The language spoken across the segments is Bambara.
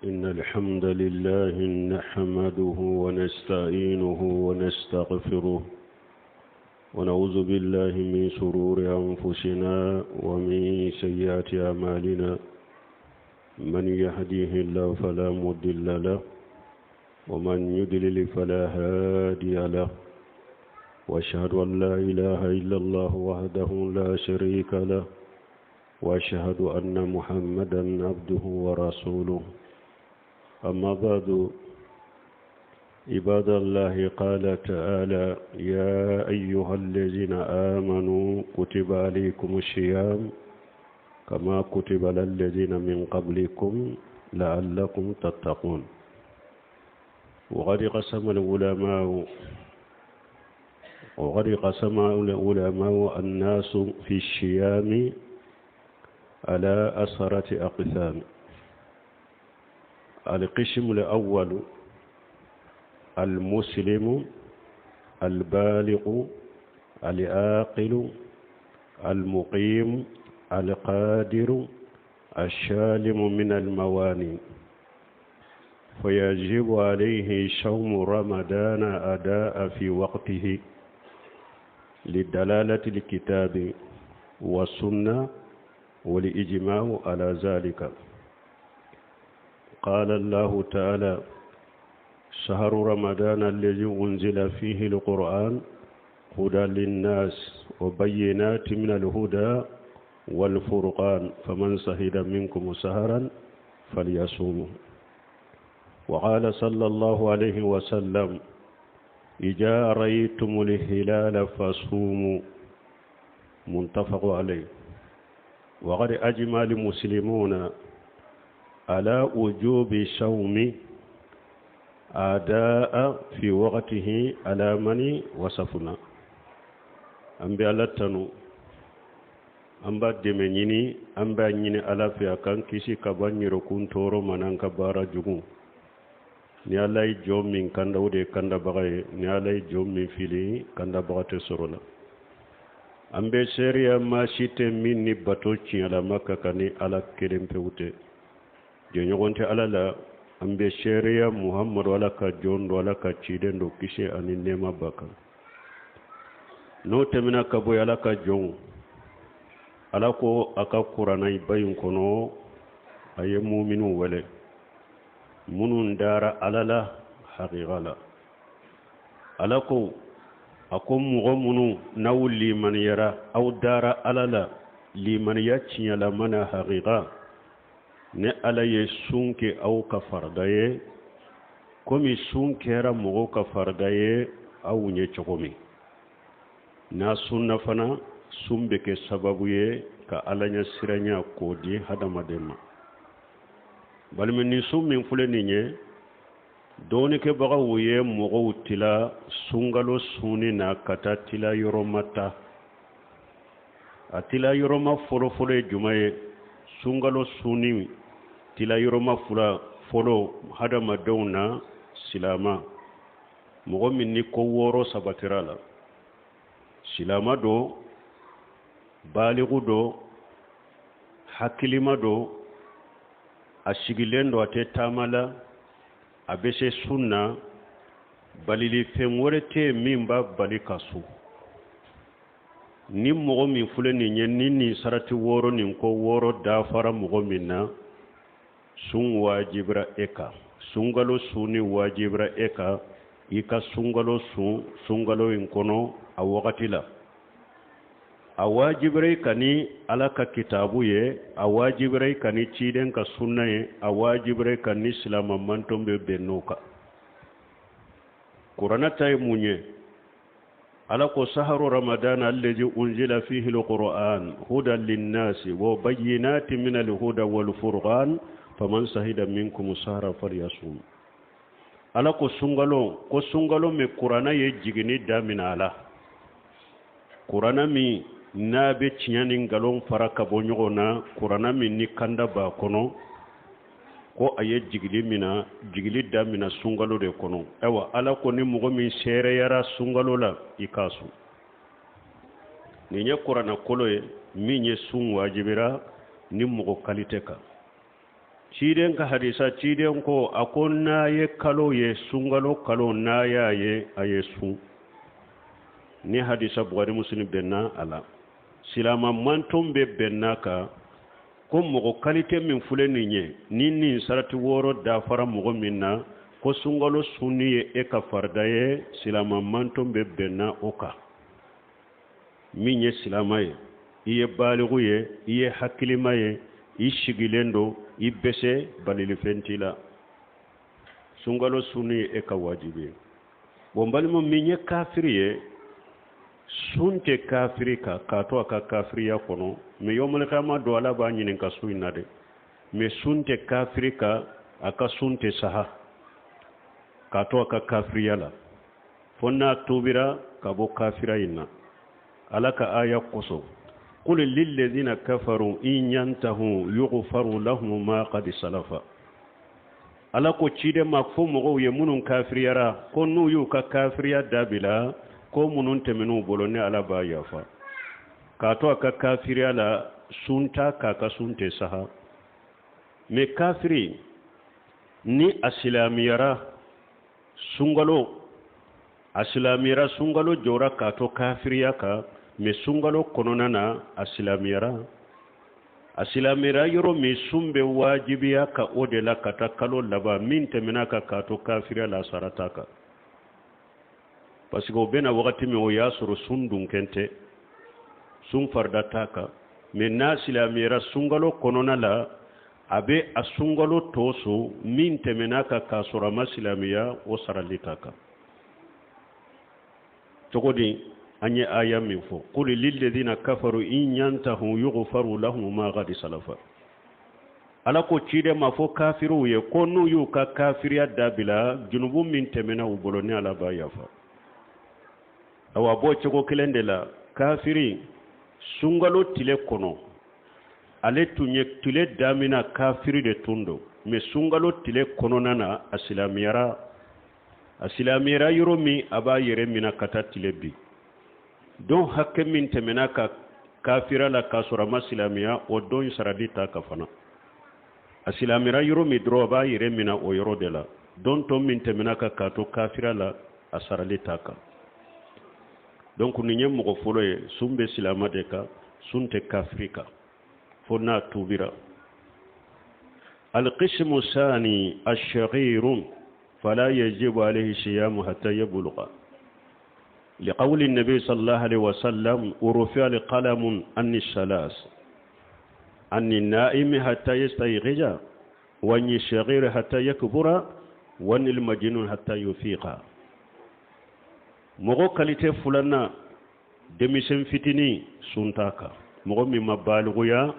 إن الحمد لله نحمده ونستعينه ونستغفره ونعوذ بالله من شرور أنفسنا ومن سيئات أعمالنا من يهديه الله فلا مضل له ومن يضلل فلا هادي له واشهد ان لا اله الا الله وحده لا شريك له واشهد ان محمدا عبده ورسوله اما بعد عباد الله قال تعالى يا ايها الذين امنوا كتب عليكم الصيام كما كتب على الذين من قبلكم لعلكم تتقون وقد قسم العلماء وقد قسم العلماء الناس في الشيام على أسرة أقسام القسم الأول المسلم البالغ العاقل المقيم القادر الشالم من المواني فيجب عليه صوم رمضان أداء في وقته لدلالة الكتاب والسنة والإجماع على ذلك قال الله تعالى شهر رمضان الذي أنزل فيه القرآن هدى للناس وبينات من الهدى والفرقان فمن سهد منكم سهرا فليصومه وقال صلى الله عليه وسلم إذا رأيتم الهلال فصوموا متفق عليه وقد أجمع المسلمون على وجوب صوم أداء في وقته على من وصفنا an bɛ ala tanu an b'a dɛmɛ ɲini an b'a ɲini ala fɛ a k'an kisi ka bɔ an yɛrɛkun tɔɔrɔ ma n'an ka baara jugu ni ala ye jɔn min kanda o de ye kandabaga ye ni ala ye jɔn min fili kandabaga tɛ sɔrɔ la an bɛ seereya maa si tɛ min ni bato tiɲɛlama ka kan ni ala kelen pewu tɛ jɛɲɔgɔn tɛ ala la an bɛ seereya muhamadu ala ka jɔn don ala ka ciden don kisi ani nɛɛma b'a kan n'o tɛmɛna ka bɔ ala ka jɔnw ala ko a ka kuranɛba in kɔnɔ a ye muminiw wele minnu dara ala la hakiga la ala ko a ko mɔgɔ minnu n'aw limaniyara aw dara ala la limaniya tiɲɛlama na hakiga ne ala ye sun kɛ aw ka farida ye komi sun kɛra mɔgɔw ka farida ye aw ɲɛ cogo min n'a sunna fana sun bɛ kɛ sababu ye ka ala ɲɛ siranya k'o di hadamaden ma balima ni sun min filɛ nin ye dɔɔnikɛbagaw ye mɔgɔw tila sunkalo sunni na ka taa tila yɔrɔma ta a tila yɔrɔma fɔlɔfɔlɔ ye jumɛn ye sunkalo sunni tila yɔrɔma fila fɔlɔ hadamadenw na silama mɔgɔ min ni ko wɔɔrɔ sabatira la silama don baliku don hakilima don a sigilen don a tɛ taama la a bɛ se sun na balilifɛn wɛrɛ tɛ yen min b'a bali ka sun ni mɔgɔ min filɛ nin ye ni nin sarati wɔɔrɔ nin ko wɔɔrɔ dafara mɔgɔ min na sun wajibira e kan sunkalo sunni wajibira e kan i ka sunkalo sun sunkalo in kɔnɔ a wagati la a wajibira i kan ni ala ka kitabu ye a wajibira i kan ni ciden ka sunna ye a wajibira i kan ni silama mantɔn bɛ bɛn n'o kan kurana ta ye mun ye ala ko saharu ramadan allazi unzila fihi alquran hudan linnasi wa bayyinatin min alhuda wal furqan faman sahida minkum sahra falyasum ala ko sunkalo ko sunkalo min kurana ye jiginni damina a la kurana min n'a bɛ tiɲɛ ni nkalon fara ka bɔ ɲɔgɔn na kurana min ni kanda b'a kɔnɔ ko a ye jigili mina jigili damina sunkalo de kɔnɔ ayiwa ala ko ni mɔgɔ min seereyara sunkalo la i k'a sun nin ye kurana kolo ye min ye sun wajibira ni mɔgɔ kalite kan Ciden ka hadisa, ciden ko, a ko n'a ye kalo ye, sunkalo kalo n'a y'a ye, a ye sun. Ni hadisa Bukari Muslim bɛnna a la, silama manton bɛɛ bɛnna kan ko mɔgɔ kalite min filɛ nin ye, ni nin sarati wɔɔrɔ dafara mɔgɔ min na, ko sunkalo sunni ye e ka farida ye. Silama manton bɛɛ bɛnna o kan. Min ye silama ye, i ye baligu ye, i ye hakilima ye, i sigilen don, i bɛ se, balilifɛn t'i la, sunkalo sunni ye e ka wajibi ye. Bon, balima, min ye kafiri ye, sun tɛ kafiri kan k'a to a ka kafiriya kɔnɔ. Mais yɔmɔlikama don, Ala b'a ɲininka sun in na dɛ. Mais sun tɛ kafiri kan, a ka sun tɛ saha k'a to a ka kafiriya la, fo n'a tubira ka bɔ kafira in na. Ala ka aya kosɔn: qul lilladhina kafaru in yantahu yughfaru lahum ma qad salafa. Ala ko ciden ma fo mɔgɔw ye minnu kafiriyara, ko n'u y'u ka kafiriya dabila, ko minnu tɛmɛn'u bolo, ne Ala b'a yafa. K'a to a ka kafiriya la, sun t'a k'a ka sun tɛ saha. Mais kafiri ni a silamiyara sunkalo, a silamiyara, sunkalo jɔra k'a to kafiriya kan, mais sunkalo kɔnɔna na a silamiyara, a silamɛra yɔrɔ min, sun bɛ wajibiya ka o de la ka taa kalo laban. Min tɛmɛna kan k'a to kafiriya la, sara t'a kan, parce que o bɛna wagati min, o y'a sɔrɔ sun dunkɛn tɛ, sun farida t'a kan. Mais n'a silamɛra sunkalo kɔnɔna la, a bɛ a sunkalo tɔ sun. Min tɛmɛna kan k'a sɔrɔ a ma silamɛya, o sarali t'a kan. Cogo di? An ye aya min fɔ: qul lilladhina kafaru in yantahu yughfaru lahum ma qad salafa. Ala ko ciden ma fɔ kafiriw ye ko n'u y'u ka kafiriya dabila, junubu min tɛmɛna u bolo, ni Ala b'a yafa. Awa, b'o cogo kelen de la, kafiri sunkalo tile kɔnɔ, ale tun ye tile damina kafiri de tun don, mais sunkalo tile kɔnɔna na a silamiyara. A silamiyara yɔrɔ min, a b'a yɛrɛ mina ka taa tile bi don. Hakɛ min tɛmɛna ka kafira la k'a sɔrɔ a ma silamiya, o don sarali t'a kan fana. A silamɛra yɔrɔ min dɔrɔn, a b'a yɛrɛ mina o yɔrɔ de la. Don tɔ min tɛmɛna ka k'a to kafira la, a sarali t'a kan. Donc nin ye mɔgɔ fɔlɔ ye. Sun bɛ silama de kan, sun tɛ kafiri kan fo n'a tubira. القسم الثاني الصغير فلا يجب عليه الصيام حتى يبلغ، لقول النبي صلى الله عليه وسلم: ورفع القلم عن الثلاث، عن النائم حتى يستيقظ، وعن الصغير حتى يكبر، وعن المجنون حتى يفيق. Mɔgɔ kalite filanan, denmisɛn fitinin, sun t'a kan. Mɔgɔ min ma balikuya,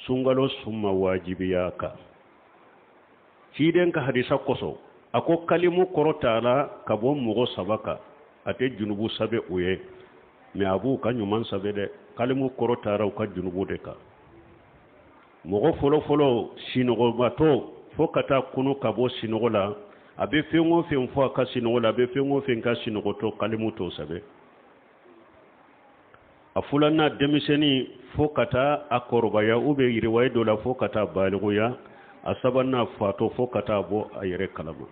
sunkalo sun ma wajibiya kan. Ciden ka hadisa kosɔn, a ko kalimu kɔrɔ t'a ka bɔ mɔgɔ saba kan, a tɛ junubu sabe o ye, mais a b'u ka ɲuman sabe dɛ. Kalimu kɔrɔ taara u ka junubu de kan. Mɔgɔ fɔlɔfɔlɔ, sinɔgɔbatɔ, fo ka taa kunu ka bɔ sinɔgɔ la. A bɛ fɛn o fɛn fɔ a ka sinɔgɔ la, a bɛ fɛn o fɛn ka sinɔgɔtɔ, kalimu t'o sɛbɛn. A filanan, denmisɛnnin, fo ka taa a kɔrɔbaya, u bɛ yiriwaye dɔ la, fo ka taa balikuya. A sabanan, fatɔ, fo ka taa bɔ a yɛrɛ kalama.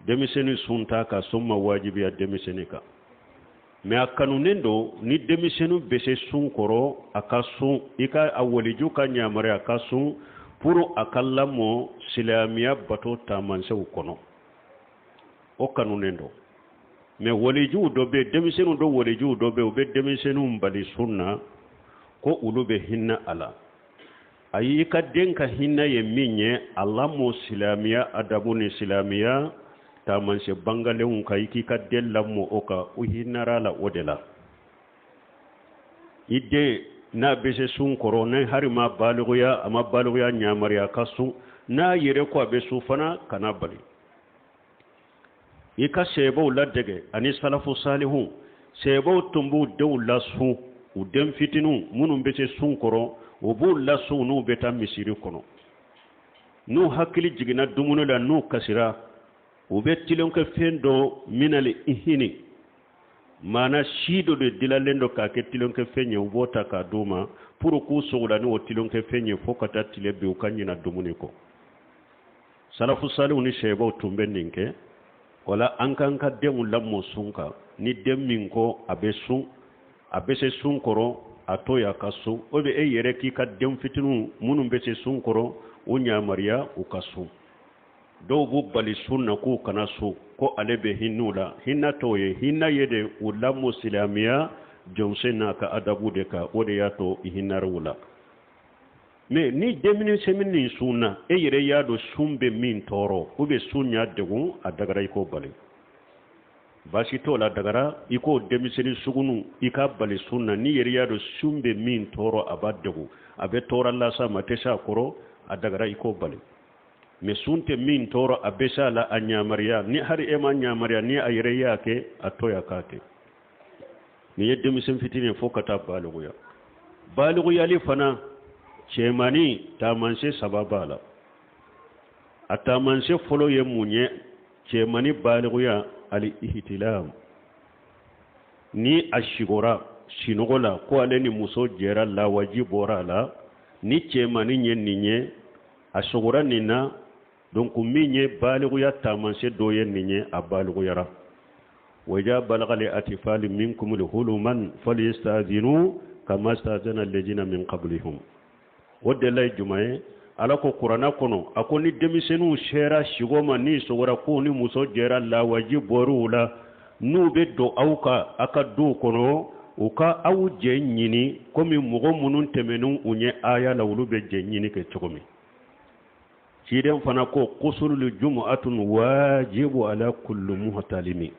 Denmisɛnnin sun t'a kan, sun ma wajibiya denmisɛnnin kan. Mais a kanunen don, ni denmisɛnnin bɛ se sun kɔrɔ, a ka sun. I ka a waliju ka yamaruya a ka sun pour a ka lamɔ silamɛya bato taamasiyɛnw kɔnɔ, o kanunen don. Mais walijuw dɔ bɛ, denmisɛnninw dɔ, walijuw dɔ bɛ, u bɛ denmisɛnninw bali sun na ko olu bɛ hinɛ a la. Ayi, i ka den ka hinɛ ye min ye, a lamɔ silamɛya adabu ni silamɛya taamasiyɛn bangalenw kan. I k'i ka den lamɔ o kan, o hinɛra la o de la. I den n'a bɛ se sun kɔrɔ, ni hari ma balikuya, a ma balikuya yamaruya ka sun, n'a yɛrɛ ko a bɛ sun fana, kana bali. I ka sɛbɛw ladege ani salafu salihu. Sɛbɛw tun b'u denw lasun, u den fitininw minnu bɛ se sun kɔrɔ, u b'u lasun n'u bɛ taa misiri kɔnɔ. N'u hakili jiginna dumuni la, n'u kasira, u bɛ tilenkɛ fɛn dɔ minali ihini. Maana si dɔ de dilalen don k'a kɛ tulonkɛfɛn ye, u b'o ta k'a d'u ma pour k'u sogola ni o tulonkɛfɛn ye fo ka taa tile bin, u ka ɲina dumuni kɔ. Salafu saliw ni sahabaw tun bɛ nin kɛ. O la an k'an ka denw lamɔ sun kan. Ni den min ko a bɛ sun, a bɛ se sun kɔrɔ, a to yen a ka sun. O bɛ e yɛrɛ k'i ka den fitininw minnu bɛ se sun kɔrɔ, u yamaruya u ka sun. Dɔw b'u bali sun na k'u kana sun, ko ale bɛ hin'u la. Hinɛ t'o ye, hinɛ ye de u lamɔ silamɛya jɔnsen n'a ka adabu de kan, o de y'a to i hinɛra u la. Mais ni denmisɛnnin nin sunna, e yɛrɛ y'a dɔn sun bɛ min tɔɔrɔ ou bien sun y'a degun, a dagara i k'o bali, baasi t'o la. Dagara i k'o denmisɛnnin sugunu i k'a bali sun na. N'i yɛrɛ y'a dɔn sun bɛ min tɔɔrɔ, a b'a degun, a bɛ tɔɔrɔ las'a ma, a tɛ se a kɔrɔ, a dagara i k'o bali. Mais sun tɛ min tɔɔrɔ, a bɛ se a la, a ɲamariya ni hali e ma ɲamariya, ni a yɛrɛ y'a kɛ, a to ya k'a kɛ. Nin ye denmisɛn fitinin ye fo ka taa balikuya. Balikuyali fana, cɛmannin taamasiyɛn saba b'a la. A taamasiyɛn fɔlɔ ye mun ye? Cɛmannin balikuya, ali ihtilam, ni a sigora sinɔgɔ la ko ale ni muso jɛra, lawaji bɔra a la. Ni cɛmannin ye nin ye, a sogora nin na, donc min ye balikuya taamasiyɛn dɔ ye nin ye, a balikuyara. Wa iza balagali atifali minkumul huluman falyastazinu kama stazana allazina min qablihum. O delila ye jumɛn ye? Ala ko kuranna kɔnɔ, a ko ni denmisɛnninw sera sigo ma, ni sogora ko ni muso jɛra, lawaji bɔr'u la, n'u bɛ don aw ka aw ka duw kɔnɔ, u ka aw jɛ ɲini, komi mɔgɔ minnu tɛmɛn'u u ɲɛ aya la, olu bɛ jɛ ɲini kɛ cogo min. Ciden fana ko gusulul jumu'atun wajibu ala kulli muhtalimi.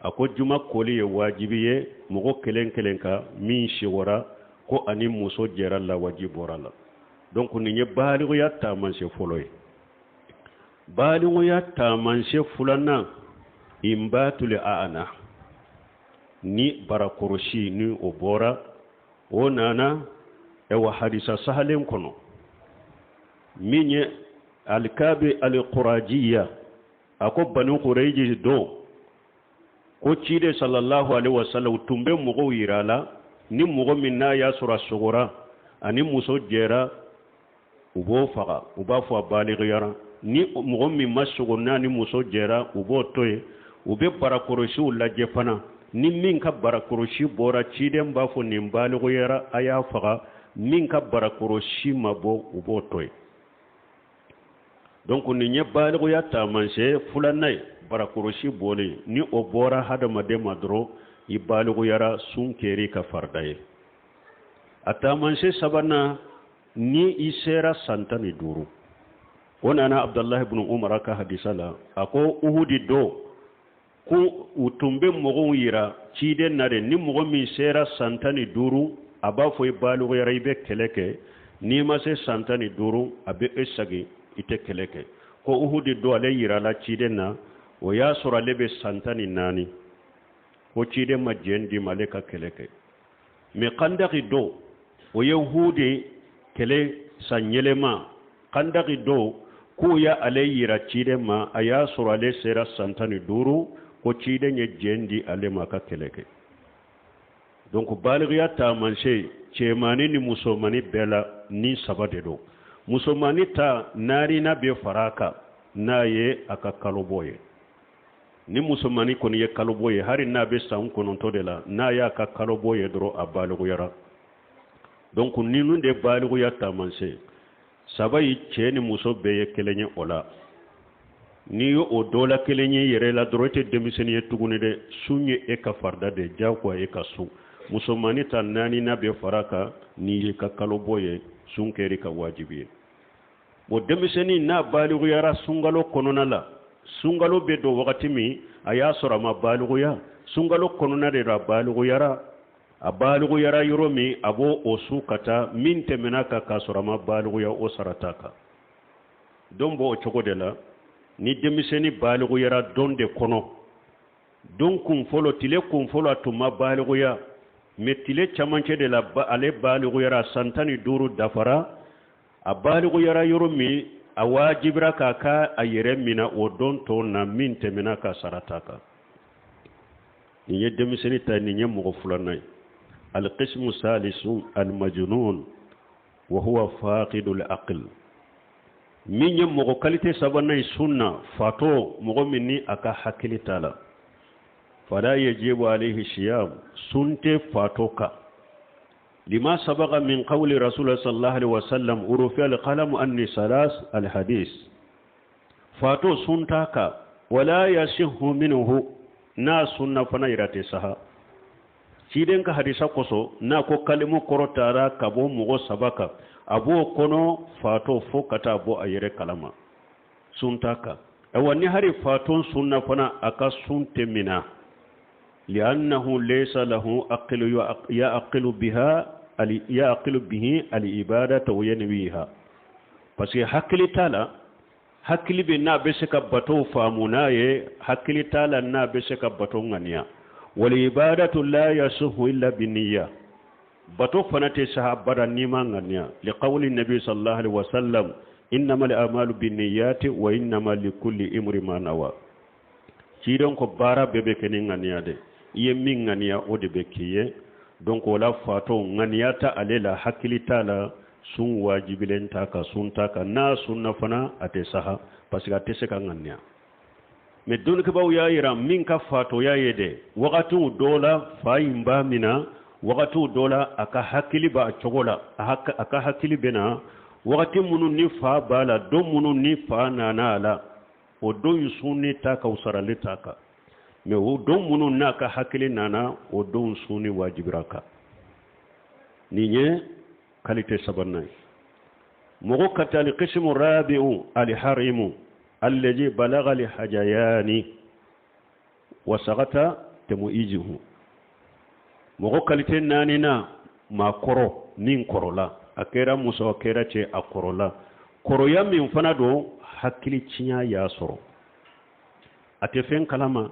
A ko juma koli ye wajibi ye mɔgɔ kelen kelen kan min sigora ko ani muso jɛra, lawaji bɔra la. Donc nin ye balikuya taamasiyɛn fɔlɔ ye. Balikuya taamasiyɛn filanan, inbatul aana, ni barakɔrɔsi ni o bɔra, o nana ɛwa hadisa sahalen kɔnɔ min ye alikabi alikurajiya, a ko bani kurɛji don ko ciden sallallahu alaihi wasallam tun bɛ mɔgɔw yira a la, ni mɔgɔ min n'a y'a sɔrɔ a sogora ani muso jɛra, u b'o faga, u b'a fɔ a baliguyara. Ni mɔgɔ min ma sogo n'a ni muso jɛra, u b'o to yen. U bɛ barakɔrɔsiw lajɛ fana, ni min ka barakɔrɔsi bɔra, ciden b'a fɔ nin baliguyara, a y'a faga. Min ka barakɔrɔsi ma bɔ, u b'o to yen. Donc nin ye balikuya taamasiyɛn filanan ye, barakɔrɔsi bɔlen. Ni o bɔra hadamaden ma dɔrɔn, i balikuyara, sun kɛr'i ka farida ye. A taamasiyɛn sabanan, ni i sera san 15. O nana Abdalahi ibn Umar ka hadisa la, a ko Uhudi don ko u tun bɛ mɔgɔw yira ciden na de, ni mɔgɔ min sera san 15, a b'a fɔ i balikuyara, i bɛ kɛlɛ kɛ. N'i ma se san 15, a bɛ e segin, i tɛ kɛlɛ kɛ. Ko Uhudi don, ale yirala ciden na, o y'a sɔrɔ ale bɛ san 14, ko ciden ma jɛn di ma ale ka kɛlɛ kɛ. Mais kandaki don, o ye Uhudi kɛlɛ san yɛlɛma, kandaki don k'u ye ale yira ciden ma, a y'a sɔrɔ ale sera san 15, ko ciden ye jɛn di ale ma ka kɛlɛ kɛ. Donc balikuya taamasiyɛn cɛmannin ni musomannin bɛɛ la, ni saba de don. Musomannin ta naaninan bɛ fara a kan n'a ye a ka kalobɔ ye. Ni musomannin kɔni ye kalobɔ ye, hali n'a bɛ san 9 de la, n'a y'a ka kalobɔ ye dɔrɔn, a balikuyara. Donc ninnu de balikuya taamasiyɛn saba ye, cɛ ni muso bɛɛ ye kelen ye. O la n'i ye o dɔ la kelen ye yɛrɛ la dɔrɔn, e tɛ denmisɛnnin ye tuguni dɛ, sun ye e ka farida de, diyagoya e ka sun. Musomannin ta naaninan bɛ fara kan n'i y'i ka kalobɔ ye, sun kɛr'i ka wajibi ye. Bon, denmisɛnnin n'a balikuyara sunkalo kɔnɔna la, sunkalo bɛ don wagati min, a y'a sɔrɔ a ma balikuya, sunkalo kɔnɔna de la a balikuyara. A balikuyara yɔrɔ min, a b'o o sun ka taa min tɛmɛna kan k'a sɔrɔ a ma balikuya, o sara t'a kan. Don b'o cogo de la, ni denmisɛnnin balikuyara don de kɔnɔ, don kun fɔlɔ, tile kun fɔlɔ, a tun ma balikuya, mais tile camancɛ de la ale balikuyara, san 15 dafara, a balikuyara yɔrɔ min, a wajibira k'a ka a yɛrɛ minɛ o don tɔ na min tɛmɛna ka sara t'a kan. Nin ye denmisɛnnin ta ye, nin ye mɔgɔ filanan ye. Alqismu salisu almajnun wa huwa faqidul aql. Min ye mɔgɔ kalite sabanan ye sun na, fatɔ, mɔgɔ min ni a ka hakili t'a la, fala yajibu alayhi siyam, sun tɛ fatɔ kan. Lima sabaga min qawli rasulullah sallallahu alaihi wasallam urufi alqalamu anni salas alhadis. Fatɔ sun t'a kan, wala yasihu minhu, n'a sunna fana yɛrɛ tɛ saha. Ciden ka hadisa kosɔn n'a ko kalimu kɔrɔtara ka bɔ mɔgɔ saba kan, a b'o kɔnɔ fatɔ fo ka taa bɔ a yɛrɛ kalama, sun t'a kan. Ayiwa, ni hari fatɔ sunna fana, a ka sun tɛ mina, li'annahu laysa lahu aqlu ya'qilu biha ya'qilu bihi al-ibadata wa yanwiha, parce que hakili t'a la. Hakili bɛ n'a bɛ se ka bato faamu n'a ye, hakili t'a la n'a bɛ se ka bato ŋaniya. Wal ibadatu la yasuhu illa binniya, bato fana tɛ saha abada n'i ma ŋaniya. Liqawli nabi sallallahu alaihi wasallam innama al-a'malu binniyati wa innama likulli imri ma nawa. Ciden ko baara bɛɛ bɛ kɛ ni ŋaniya de i ye min ŋaniya, o de bɛ k'i ye. Donc o la, fatɔ ŋaniya ta ale la, hakili t'a la, sun wajibilen t'a kan, sun t'a kan. N'a sunna fana, a tɛ saha, parce que a tɛ se ka ŋaniya. Mais dɔnnikɛbaaw y'a yira min ka fatɔya ye dɛ, wagatiw dɔ la fa in b'a mina, wagatiw dɔ la a ka hakili b'a cogo la, a ka hakili bɛ na. Wagati minnu ni fa b'a la, don minnu ni fa nana a la, o don in sunni t'a kan, o sarali t'a kan. Mais o don minnu n'a ka hakili nana, o don sunni wajibira kan. Nin ye kalite sabanan ye. Mɔgɔ ka taa alqismu rabi'u alharimu allazi balagha alhajayani wa sagata tamuijuhu. Mɔgɔ kalite naaninan, maa kɔrɔ min kɔrɔla, a kɛra muso, a kɛra cɛ, a kɔrɔla. Kɔrɔya min fana don, hakili tiɲɛ y'a sɔrɔ, a tɛ fɛn kalama,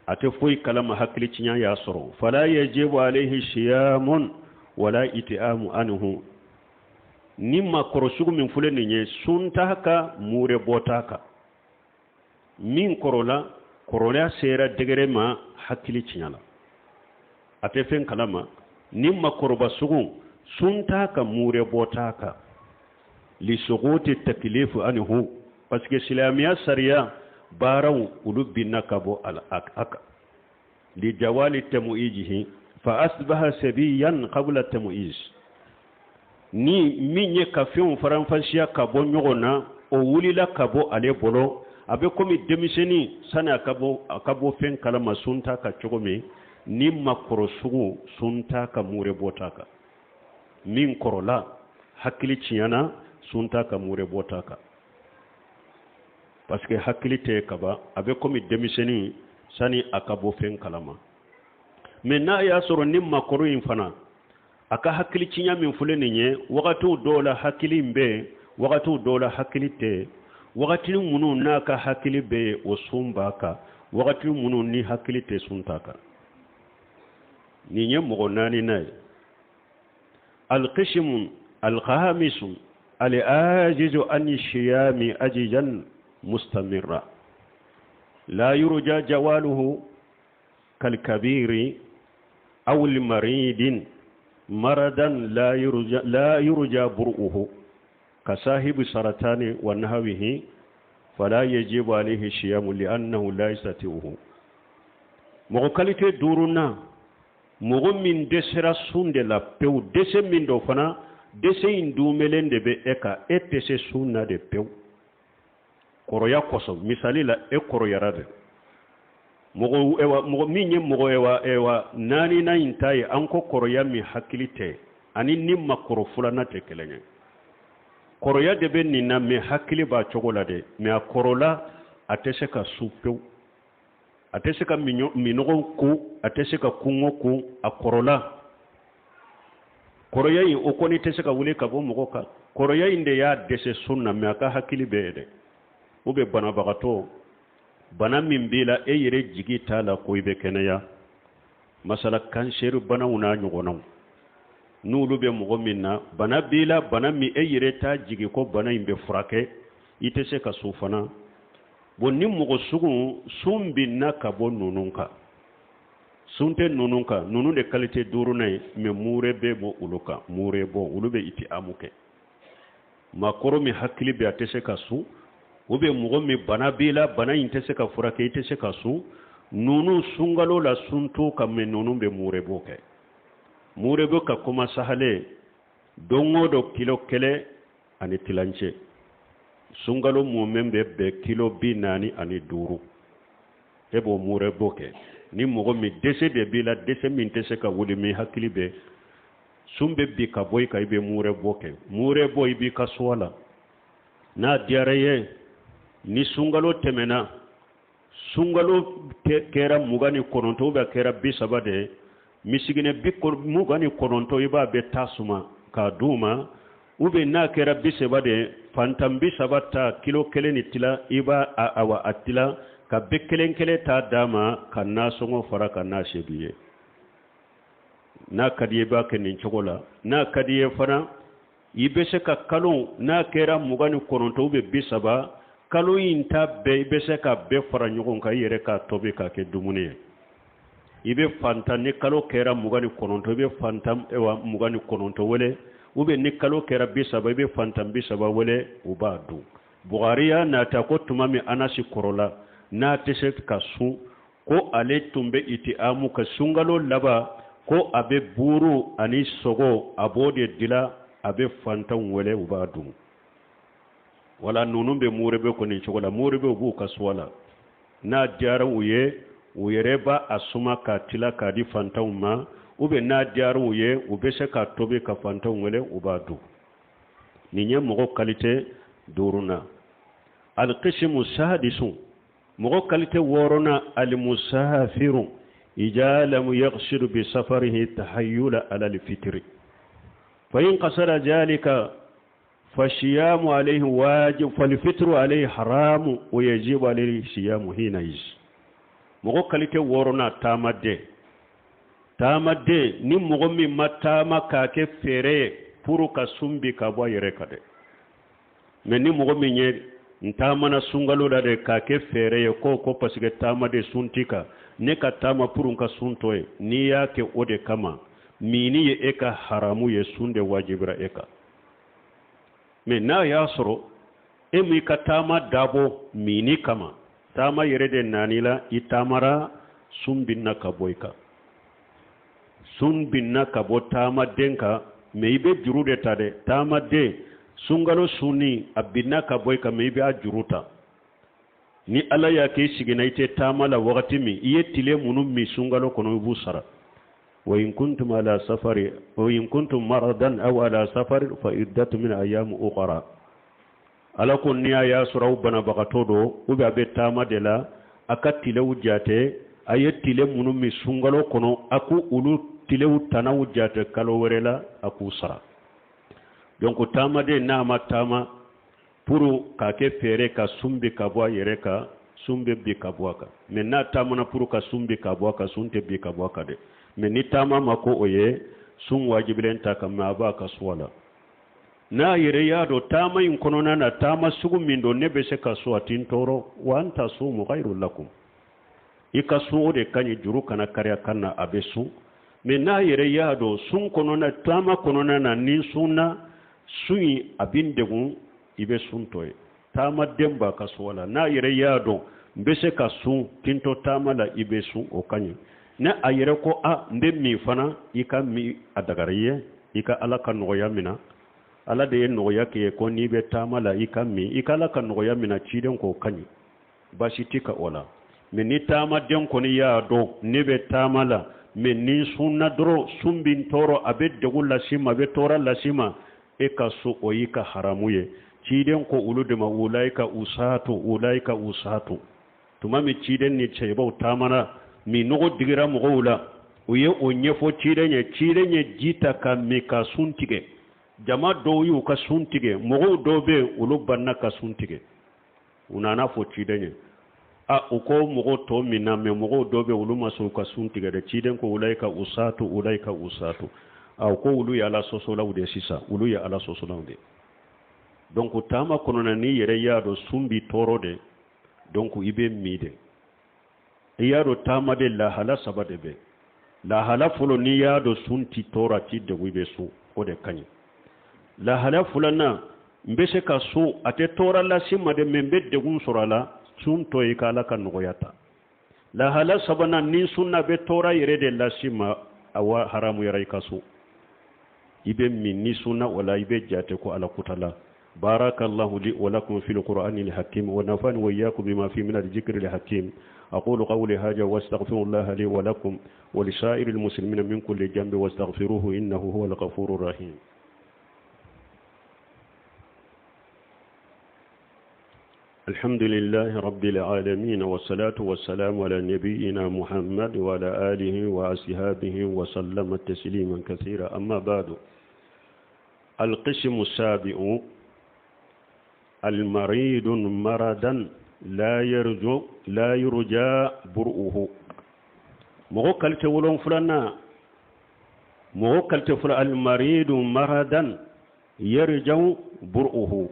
a tɛ foyi kalama, hakili tiɲɛ y'a sɔrɔ. Fala yajibu alayhi siyamun wala iti'amu anhu. Ni makɔrɔ sugu min filɛ nin ye, sun t'a kan, muure bɔ t'a kan. Min kɔrɔla, kɔrɔya sera degré ma, hakili tiɲɛ la, a tɛ fɛn kalama, ni makɔrɔba sugu, sun t'a kan, muure bɔ t'a kan. Li suquti taklifu anhu, parce que silamɛya sariya baaraw olu binna ka bɔ a kan. Li jawali tamuijihi fa asbaha sabiyan qabla tamuij. Ni min ye ka fɛnw faranfasiya ka bɔ ɲɔgɔn na, o wulila ka bɔ ale bolo, a bɛ komi denmisɛnnin sani a ka bɔ fɛn kalama, sun t'a kan cogo min. Ni makɔrɔ sugu, sun t'a kan, muure bɔ t'a kan. Min kɔrɔla, hakili tiɲɛna, sun t'a kan, muure bɔ t'a kan, parce que hakili tɛ kaban, a bɛ komi denmisɛnnin sani a ka bɔ fɛn kalama. Mais n'a y'a sɔrɔ ni makɔrɔ in fana, a ka hakili tiɲɛ min filɛ nin ye, wagatiw dɔw la hakili in bɛ yen, wagatiw dɔw la hakili tɛ yen. Wagati minnu n'a ka hakili bɛ yen, o sun b'a kan. Wagati minnu ni hakili tɛ, sun t'a kan. Nin ye mɔgɔ naaninan ye. Alqismu alkhamisu al-ajizu an siyami ajijan mustamira la yurja jawaluhu kalkabiri aw limaridin maradan la yurja bur'uhu kasahibi saratani wa nahwihi fala yajibu alayhi siyamu li'annahu la yastati'uhu. Mɔgɔ kalite duurunan, mɔgɔ min dɛsɛra sun de la pewu, dɛsɛ min dɔ fana, dɛsɛ in dumelen de bɛ e kan, e tɛ se sun na de pewu kɔrɔya kosɔn. Misali la, e kɔrɔyara de. Mɔgɔ ewa, mɔgɔ min ye mɔgɔ ewa naaninan in ta ye, an ko kɔrɔya min hakili tɛ ani ni makɔrɔ filanan tɛ kelen ye. Kɔrɔya de bɛ nin na, mais hakili b'a cogo la dɛ, mais a kɔrɔla, a tɛ se ka su pewu, a tɛ se ka minɔgɔ ko, a tɛ se ka kungo ko. A kɔrɔla, kɔrɔya in o kɔni tɛ se ka wuli ka bɔ mɔgɔ kan. Kɔrɔya in de y'a dɛsɛ sun na, mais a ka hakili bɛ ye dɛ. O bɛ banabagatɔ, bana min b'i la, e yɛrɛ jigi t'a la ko i bɛ kɛnɛya, masala kansɛri banaw n'a ɲɔgɔnnaw, n'olu bɛ mɔgɔ min na, bana b'i la, bana min e yɛrɛ t'a jigi ko bana in bɛ furakɛ, i tɛ se ka so fana. Bon, ni mɔgɔ sugu, sun binna ka bɔ ninnu kan. Sun tɛ ninnu kan, ninnu de kalite duurunan ye, mɛ muure bɛ bɔ olu kan, muure bɔ olu bɛ itiamu kɛ. Maakɔrɔ min hakili bɛ a tɛ se ka sun, ou bien mɔgɔ min bana b'i la, bana in tɛ se ka furakɛ, i tɛ se ka sun, ninnu sunkalo la sun t'u kan, mɛ ninnu bɛ muure bɔ kɛ. Muure bɔ ka kuma sahale don o don kilo kelen ani tilancɛ, sunkalo mumɛ bɛ bɛn kilo 45, e b'o muure bɔ kɛ. Ni mɔgɔ min dɛsɛ de b'i la, dɛsɛ min tɛ se ka wuli, min hakili bɛ sun bɛ bin ka bɔ i kan, i bɛ muure bɔ kɛ. Muure bɔ i b'i ka suwa la, n'a diyara i ye, ni sunkalo tɛmɛna, sunkalo kɛra 29 ou bien kɛra 30 de ye, misikinɛ 29 i b'a bɛɛ ta suma k'a d'u ma, ou bien n'a kɛra 30 de ye, fantan 30 ta kilo kelen ni tila, i b'a awa a tila ka bɛɛ kelen kelen ta d'a ma, ka nasɔngɔ fara kan n'a se b'i ye. N'a ka di i ye, i b'a kɛ nin cogo la. N'a ka di i ye fana, i bɛ se ka kalo, n'a kɛra 29 ou bien 30, kalo in ta bɛɛ, i bɛ se ka bɛɛ fara ɲɔgɔn kan i yɛrɛ k'a tobi k'a kɛ dumuni ye. I bɛ fantan, ni kalo kɛra 29, i bɛ fantan 29 wele, ou bien ni kalo kɛra 30, i bɛ fantan 30 wele, u b'a dun. Buhari y'a nata ko tuma min Anasi kɔrɔla, n'a tɛ se ka sun, ko ale tun bɛ itiamu ka sunkalo laban, ko a bɛ buuru ani sogo, a b'o de dila, a bɛ fantanw wele, u b'a dun. Wala ninnu bɛ muure bɔ kɛ nin cogo la. Muure bɔ, u b'u ka suwa la, n'a diyara u ye, u yɛrɛ b'a a suma k'a tila k'a di fantanw ma, ou bien n'a diyara u ye, u bɛ se k'a tobi ka fantanw wele, u b'a dun. Nin ye mɔgɔ kalite duurunan. Alikisimu sadisu, mɔgɔ kalite wɔɔrɔnan, alimusafiru ija lamu yaqsidu bi safarihi tahayyula ala alfitri fa in qasada zalika fasiyamu alayhi wajib falfitru alayhi haramu wa yajibu alayhi siyamu hina iz. Mɔgɔ kalite wɔɔrɔnan, taamaden. Taamaden, ni mɔgɔ min ma taama k'a kɛ fɛɛrɛ ye pour ka sun bin ka bɔ a yɛrɛ kan dɛ, mɛ ni mɔgɔ min ye n taamana sunkalo la de k'a kɛ fɛɛrɛ ye ko parce que taamaden sun t'i kan, ne ka taama pour n ka sun to ye, n'i y'a kɛ o de kama, minni ye e ka haramu ye, sun de wajibira e kan. Mɛ n'a y'a sɔrɔ e m'i ka taama dabɔ minni kama, taama yɛrɛ de nani la, i taamara, sun binna ka bɔ i kan, sun binna ka bɔ taamaden kan, mɛ i bɛ juru de ta dɛ. Taamaden sunkalo sunni a binna ka bɔ i kan, mɛ i bɛ a juru ta. Ni Ala y'a kɛ i seginna, i tɛ taama la wagati min, i ye tile minnu min sunkalo kɔnɔ, i b'u sara. Wa in kuntum ala safari wa in kuntum maradan aw ala safari fa iddatu min ayyam ukhra. Ala ko ni a y'a sɔrɔ aw banabagatɔ don ou bien a bɛ taama de la, a ka tilew jate, a ye tile minnu min sunkalo kɔnɔ, a k'u olu tilew tanaw jate kalo wɛrɛ la, a k'u sara. Donc taamaden n'a ma taama pour k'a kɛ fɛɛrɛ ka sun bin ka bɔ a yɛrɛ kan, sun bɛ bin ka bɔ a kan. Mais n'a taamana pour ka sun bin ka bɔ a kan, sun tɛ bin ka bɔ a kan dɛ. Mais ni taama ma ko o ye, sun wajibilen t'a kan, mais a b'a ka suwa la. N'a yɛrɛ y'a dɔn taama in kɔnɔna na, taama sugu min don, ne bɛ se ka sun, a ti n tɔɔrɔ, wa an tasumu khairu lakum, i ka sun o de ka ɲi, juru kana kariya kan na, a bɛ sun. Mais n'a yɛrɛ y'a dɔn sun kɔnɔna, taama kɔnɔna na, ni sunna, sun in a bɛ n degun, i bɛ sun to yen. Taamaden b'a ka suwa la, n'a yɛrɛ y'a dɔn n bɛ se ka sun k'i to taama la, i bɛ sun, o ka ɲi. Ni a yɛrɛ ko a n bɛ min fana, i ka min, a dagara i ye, i ka Ala ka nɔgɔya minɛ. Ala de ye nɔgɔya k'i ye ko n'i bɛ taama la, i ka min, i ka Ala ka nɔgɔya minɛ, ciden k'o ka ɲi, baasi t'i kan o la. Mais ni taamaden kɔni y'a dɔn ne bɛ taama la, mais ni sunna dɔrɔn sun bɛ n tɔɔrɔ, a bɛ degun lase n ma, a bɛ tɔɔrɔ lase n ma, e ka sun, o y'i ka haramu ye. Ciden ko olu de ma ulaika usatu, ulaika usatu. Tuma min ciden ni sahabaw taamana, minnɔgɔ digira mɔgɔw la, u ye o ɲɛfɔ ciden ye, ciden ye ji ta ka min ka sun tigɛ. Jama dɔw y'u ka sun tigɛ, mɔgɔw dɔw bɛ yen, olu banna ka sun tigɛ. U nana fɔ ciden ye, a u ko mɔgɔw tɔ minna, mais mɔgɔw dɔw bɛ olu ma sɔn u ka sun tigɛ dɛ. Ciden ko ulaika usatu, ulaika usatu. A u ko olu ye Ala sɔsɔlaw de sisan, olu ye Ala sɔsɔlaw de. Donc taama kɔnɔna, n'i yɛrɛ y'a dɔn sun b'i tɔɔrɔ de, donc i bɛ min de. I y'a dɔn taama de lahala saba de bɛ. Lahala fɔlɔ, n'i y'a dɔn sun t'i tɔɔrɔ, a t'i degun, i bɛ sun, o de ka ɲi. Lahala filanan, n bɛ se ka sun, a tɛ tɔɔrɔ lase n ma dɛ, mais n bɛ degun sɔrɔ a la, sun to i ka Ala ka nɔgɔya ta. Lahala sabanan, ni sunna bɛ tɔɔrɔ yɛrɛ de lase i ma, awa haramuyara i ka sun. I bɛ min ni sunna o la, i bɛ jate ko Ala kutala. Barakallahu li wa lakum fil qur'ani al-hakim wa nafani wa iyyakum bima fi min al-dhikri al-hakim. Aqulu qawli hadha wa astaghfirullaha li wa lakum wa li sa'iril muslimina min kulli dhanbin wastaghfiruhu innahu huwal ghafurur rahim. الحمد لله رب العالمين والصلاة والسلام على نبينا محمد وعلى آله وأصحابه وسلم تسليما كثيرا. أما بعد، القسم السابع: المريض مرضا لا يرجى برؤه. Mɔgɔ qualité wolonfilanan, mɔgɔ qualité fɔlɔ, المريض مرضا يرجى برؤه.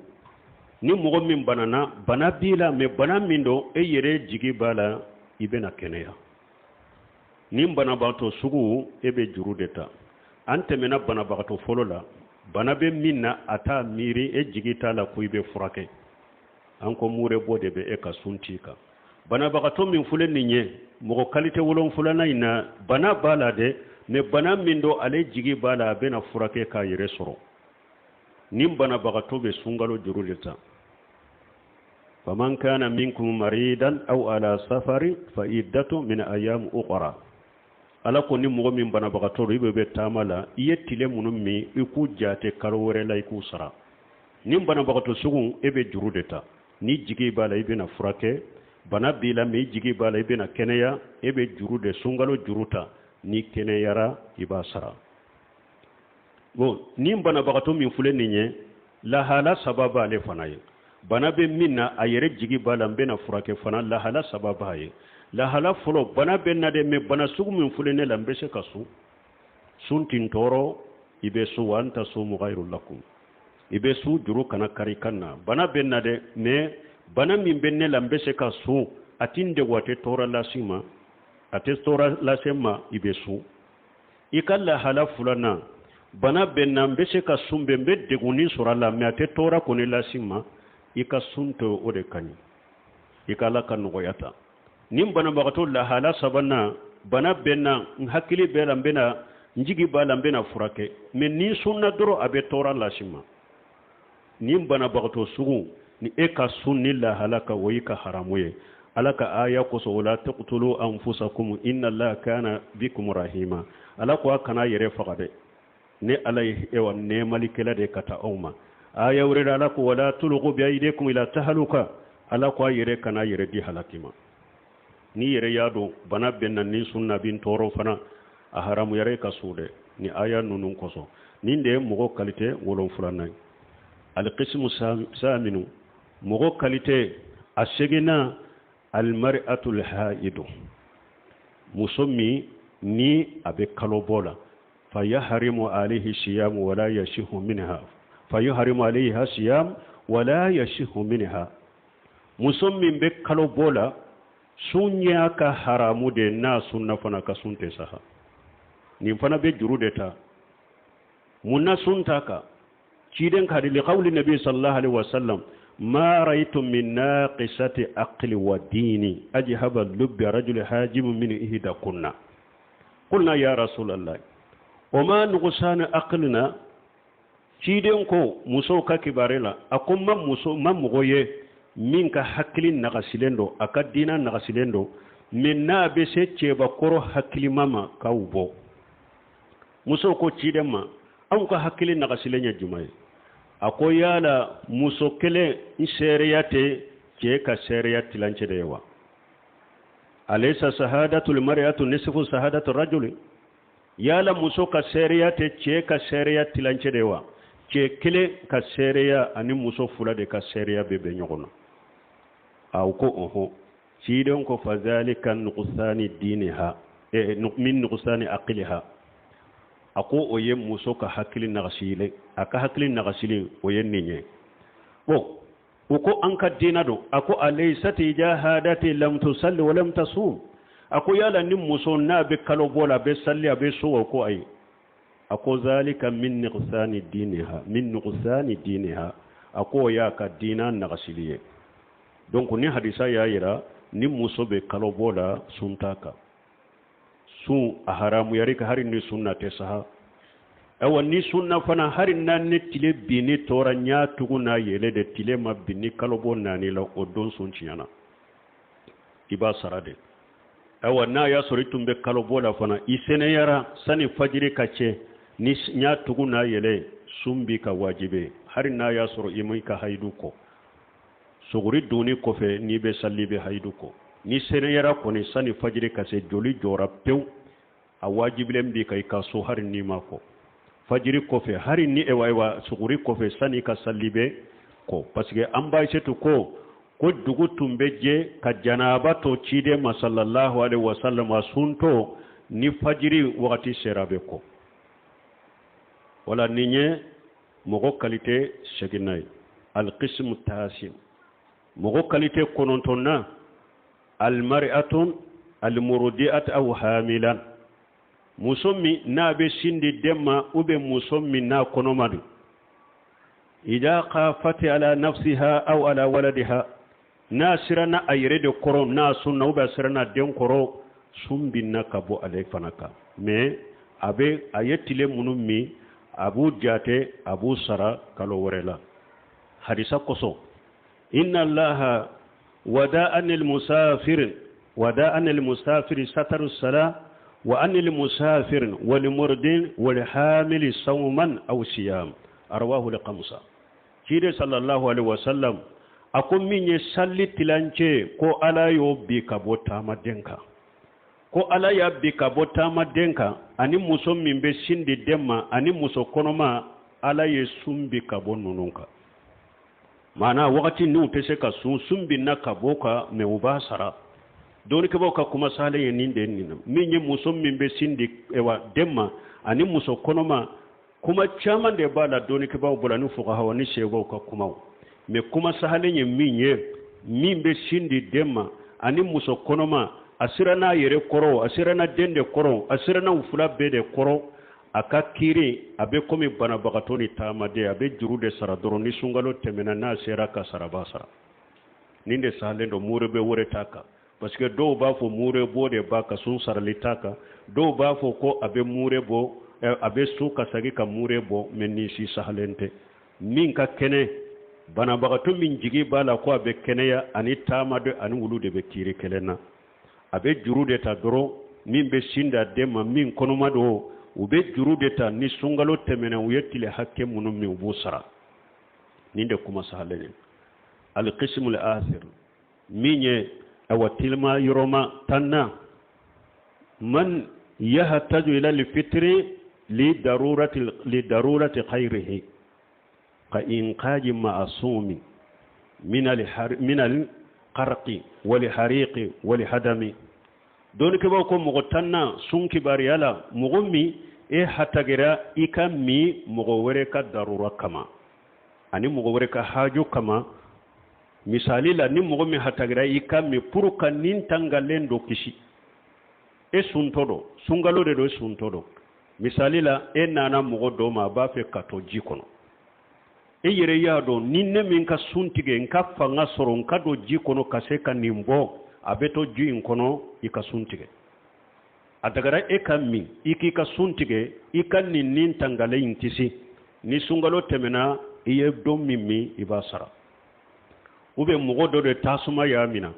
Ni mɔgɔ min banana, bana b'i la, mais bana min don, e yɛrɛ jigi b'a la i bɛna kɛnɛya, ni banabagatɔ sugu, e bɛ juru de ta. An tɛmɛna banabagatɔ fɔlɔ la, bana bɛ min na, a t'a miiri, e jigi t'a la ko i bɛ furakɛ. An ko mure bɔ de bɛ e ka sun t'i kan. Banabagatɔ min filɛ nin ye, mɔgɔ qualité wolonfilanan in na, bana b'a la dɛ, mais bana min don, ale jigi b'a la a bɛna furakɛ k'a yɛrɛ sɔrɔ. Ni banabagatɔ bɛ sunkalo juru de ta. فمن كان منكم مريضا أو على سفر فعدة من أيام أخر. Ala ko ni mɔgɔ min banabagatɔ don, i bɛ taama la, i ye tile minnu min, i k'u jate kalo wɛrɛ la, i k'u sara. Ni banabagatɔ sugu, e bɛ juru de ta. Ni jigi b'a la i bɛna furakɛ, bana b'i la, mais i jigi b'a la i bɛna kɛnɛya, e bɛ juru de, sunkalo juru ta. Ni kɛnɛyara, i b'a sara. Bon, ni banabagatɔ min filɛ nin ye, lahala saba b'ale fana ye. Bana bɛ min na, a yɛrɛ jigi b'a la n bɛna furakɛ fana, lahala saba b'a ye. Lahala fɔlɔ, bana bɛ na dɛ, mais bana sugu min filɛ ne la, n bɛ se ka sun, sun tɛ n tɔɔrɔ, i bɛ sun. وأن تصوموا خير لكم. I bɛ sun, juru kana kari kan na. Bana bɛ na dɛ, mais bana min bɛ ne la, n bɛ se ka sun, a ti n degun, a tɛ tɔɔrɔ lase n ma, a tɛ tɔɔrɔ lase n ma, i bɛ sun. I ka lahala filanan, bana bɛ n na, n bɛ se ka sun bɛ, n bɛ degunni sɔrɔ a la, mais a tɛ tɔɔrɔ kɔni lase n ma, i ka sun to, o de ka ɲi, i ka Ala ka nɔgɔya ta. Ni banabagatɔ lahala sabanan, bana bɛ n na, n hakili bɛ la, n bɛna, n jigi b'a la n bɛna furakɛ, mais ni sunna dɔrɔn, a bɛ tɔɔrɔ lase n ma. Ni banabagatɔ sugu, ni e ka sun ni lahala ka, o y'i ka haramu ye Ala ka aya kosɔn: ولا تقتلوا أنفسكم إن الله كان بكم رحيما. Ala ko a kana yɛrɛ faga dɛ, ne Ala ye ewa nɛɛmalikɛla de ka taa aw ma. Aya wɛrɛ la, Ala ko: ولا تلقوا بأيديكم إلى التهلكة. Ala ko a yɛrɛ kana yɛrɛ di halaki ma. N'i yɛrɛ y'a dɔn bana bɛ na, ni sunna bi n tɔɔrɔ fana, a haramu yɛrɛ ka so dɛ, ni aya ninnu kosɔn. Nin de ye mɔgɔ qualité wolonfilanan ye. القسم الثامن, mɔgɔ qualité a seginna, المرأة الحائض, muso min ni a bɛ kalo bɔ la. فيحرم عليه الصيام ولا يصح منها، فيحرم عليها الصيام ولا يصح منها. Muso min bɛ kalo bɔ la, sun y'a ka haramu de, n'a sunna fana, ka sun tɛ saha. Nin fana bɛ juru de ta. Mun na sun ta kan? Ciden ka لقول النبي صلى الله عليه وسلم: ما رأيت من ناقصة عقل ودين أذهب لب رجل حازم من إحداكن. قلنا يا رسول الله وما نقصان عقلنا؟ Ciden ko musow ka kibare la, a ko ma muso ma mɔgɔ ye min ka hakili nagasilen don, a ka diina nagasilen don, mais n'a bɛ se cɛbakɔrɔ hakilima ma k'aw bɔ. Musow ko ciden ma: anw ka hakili nagasilen ye jumɛn ye? A ko: yala muso kelen n seereya tɛ cɛ ka seereya tilancɛ de ye wa? أليس شهادة المرأة نصف شهادة الرجل؟ Yala muso ka seereya tɛ cɛ ka seereya tilancɛ de ye wa? Cɛ kelen ka seereya ani muso fila de ka seereya bɛ bɛn ɲɔgɔn na. A ko ɔhɔn. Ciden ko: فذلك نقصان دينها من نقصان عقلها. A ko o ye muso ka hakili nagasilen, a ka hakili nagasilen, o ye nin ye. Bon, u ko an ka diina don. A ko: أليست إذا حاضت لم تصل ولم تصم؟ A ko yala ni muso n'a bɛ kalo bɔ la, a bɛ sali, a bɛ sun wa? Ko ayi. A ko zalika min nuqsani diniha, min nuqsani diniha. A ko o y'a ka diina nagasili ye. Donc ni hadisa y'a yira ni muso bɛ kalo bɔ la, sun t'a kan. Sun a haramuyar'i kan hari ni sunna tɛ saha. Awa, ni sunna fana, hari n'a ni tile binni tora ɲa tugu n'a yɛlɛ de, tile ma bin ni kalobɔ naani la, o don sun tiɲɛna, i b'a sara de. Awa, n'a y'a sɔrɔ i tun bɛ kalobɔ la fana, i sɛnɛyara sani fajiri ka cɛ, ni ɲa tugu n'a yɛlɛ, sun b'i ka wajibi, hari n'a y'a sɔrɔ i ma i ka hayidu kɔ. Suguri dunni kɔfɛ, n'i bɛ sali, bɛ hayidu kɔ. Ni sɛnɛyara kɔni sani fajiri ka se, joli jɔra pewu, a wajibilen b'i kan i ka sun, hari n'i ma kɔ fajiri kɔfɛ, hari ni ewa suguri kɔfɛ, sani ka sali bɛ kɔ. Parce que an ba Aïssatou ko dugu tun bɛ jɛ ka janaba to ciden ma sallallahu alaihi wasallam, a suntɔ, ni fajiri wagati sera, a bɛ kɔ. Wala nin ye mɔgɔ qualité seginna ye. Alqismu tasi, mɔgɔ qualité kɔnɔntɔnna, almar'atun almurdi'at aw hamilan, muso min n'a bɛ sin di den ma ou bien muso min n'a kɔnɔma don. Ida khafati ala nafsiha aw ala waladiha, n'a siranna a yɛrɛ de kɔrɔ n'a sunna, ou bien a siranna den kɔrɔ, sun binna ka bɔ ale fana kan. Mais a bɛ a ye tile minnu min, a b'u jate, a b'u sara kalo wɛrɛ la. Hadisa kosɔn: inna allaha wada anil musafir, wada anil musafir sataru sala wa anil musafir wal murdin wal hamili sawman aw siyam, arwahu al khamsa. Ciden sallallahu alaihi wasallam a ko min ye sali tilancɛ, ko Ala y'o bi ka bɔ taamaden kan, ko Ala y'a bi ka bɔ taamaden kan, ani muso min bɛ sin di den ma, ani muso kɔnɔma, Ala ye sun bi ka bɔ ninnu kan. Maana wagati n'u tɛ se ka sun, sun binna ka bɔ kan, mais u b'a sara. Dɔnnikɛbaw ka kuma salen ye nin de ye. Nin na, min ye muso min bɛ sin di den ma ani muso kɔnɔma, kuma caman de b'a la dɔnnikɛbaw bolo, ani fuqahaw ni sebaw ka kumaw. Mais kuma sahalen ye min ye, min bɛ sin di den ma ani muso kɔnɔma, a siranna a yɛrɛ kɔrɔ, a siranna den de kɔrɔ, a siranna u fila bɛɛ de kɔrɔ, a ka kiiri a bɛ komi banabagatɔ ni taamaden, a bɛ juru de sara dɔrɔn. Ni sunkalo tɛmɛna, n'a sera ka sara, b'a sara. Nin de sahalen don, mure bɛ wɛrɛ t'a kan. Parce que dɔw b'a fɔ mure bɔ de b'a kan, sun sarali t'a kan. Dɔw b'a fɔ ko a bɛ mure bɔ, a bɛ sun ka segin ka mure bɔ. Mais nin si sahalen tɛ. Min ka kɛnɛ, banabagatɔ min jigi b'a la ko a bɛ kɛnɛya, ani taamaden ani wulu de bɛ kiiri kelen na. A bɛ juru de ta dɔrɔn. Min bɛ sin da den ma, min kɔnɔma don, u bɛ juru de ta. Ni sunkalo tɛmɛna, u ye tile hakɛ minnu min, u b'o sara. Nin de kuma sahalen ye. Alqismul asir, min ye awa tilima yɔrɔma tanna, man yahtaju ila lfitri li darurati khayrihi ka inqaji ma'asumi min al-qarqi wal hariqi wal hadami. Dɔnnikɛbaw ko mɔgɔ tanna sun kibaruya la, mɔgɔ min e hatagira i ka min mɔgɔ wɛrɛ ka darura kama ani mɔgɔ wɛrɛ ka haju kama. Misali la, ni mɔgɔ min hatagira i ka min pour ka nin tangalen dɔ kisi, e suntɔ dɔ, sunkalo de don, e suntɔ dɔ. Misali la, e nana mɔgɔ dɔ ma, a b'a fɛ ka to ji kɔnɔ. E yɛrɛ y'a dɔn ni ne min ka sun tigɛ, n ka fanga sɔrɔ, n ka don ji kɔnɔ ka se ka nin bɔ, a bɛ to ji in kɔnɔ, i ka sun tigɛ. A dagara e ka min, i k'i ka sun tigɛ, i ka nin nin tangalen in kisi. Ni sunkalo tɛmɛna, i ye don min min, i b'a sara. Ou bien mɔgɔ dɔ de tasuma y'a minɛ,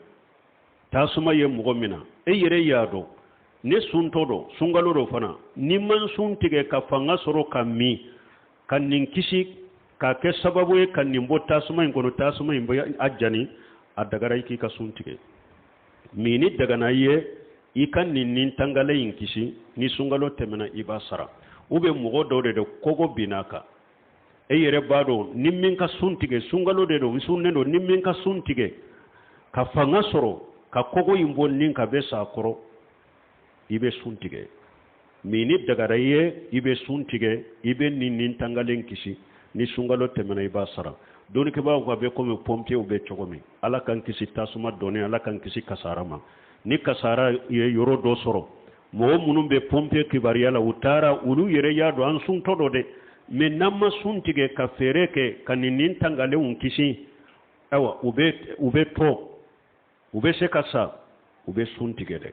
tasuma ye mɔgɔ minɛ, e yɛrɛ y'a dɔn ne suntɔ dɔ, sunkalo dɔ fana, ni man sun tigɛ ka fanga sɔrɔ ka min ka nin kisi, k'a kɛ sababu ye ka nin bɔ tasuma in kɔnɔ, tasuma in bɛ a jani, a dagara i k'i ka sun tigɛ. Min ni dagana i ye, i ka nin nin tangalen in kisi. Ni sunkalo tɛmɛna, i b'a sara. Ou bien mɔgɔ dɔw de de kogo binna kan, e yɛrɛ b'a dɔn ni min ka sun tigɛ, sunkalo de don, sunnen don, ni min ka sun tigɛ ka fanga sɔrɔ ka kogo in bɔ nin ka bɛ sa a kɔrɔ, i bɛ sun tigɛ. Min ni dagara i ye, i bɛ sun tigɛ, i bɛ nin nin tangalen kisi. Ni sunkalo tɛmɛna, i b'a sara. Dɔnnikɛbaaw ka bɛ komi pompiers bɛ cogo min, Ala k'an kisi tasuma dɔnni, Ala k'an kisi kasara ma. Ni kasara ye yɔrɔ dɔ sɔrɔ, mɔgɔ minnu bɛ pompier kibaruya la, u taara, olu yɛrɛ y'a dɔn an suntɔ dɔ dɛ, mais n'an ma sun tigɛ ka fɛɛrɛ kɛ ka nin nin tangalenw kisi, ayiwa, u bɛ tɔ, u bɛ se ka sa. U bɛ sun tigɛ dɛ.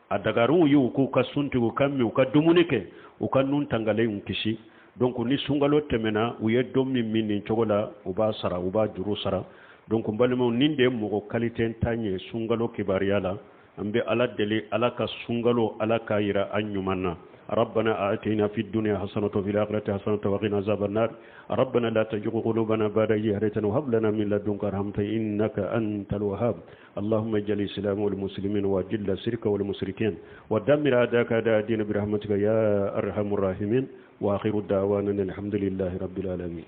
A dagar'u ye u k'u ka sun tigɛ, u ka min, u ka dumuni kɛ, u ka nun tangalenw kisi. Donc ni sunkalo tɛmɛna, u ye don min min nin cogo la, u b'a sara, u b'a juru sara. Donc n balimaw, nin de ye mɔgɔ qualité tan ye sunkalo kibaruya la. An bɛ Ala deli, Ala ka sunkalo, Ala k'a yira an ɲuman na. ربنا آتنا في الدنيا حسنة وفي الآخرة حسنة وقنا عذاب النار. ربنا لا تزغ قلوبنا بعد إذ هديتنا وهب لنا من لدنك رحمة إنك أنت الوهاب. اللهم اجعل الإسلام والمسلمين وأذل الشرك والمشركين ودمر أعداءك أعداء الدين برحمتك يا أرحم الراحمين. وآخر دعوانا الحمد لله رب العالمين.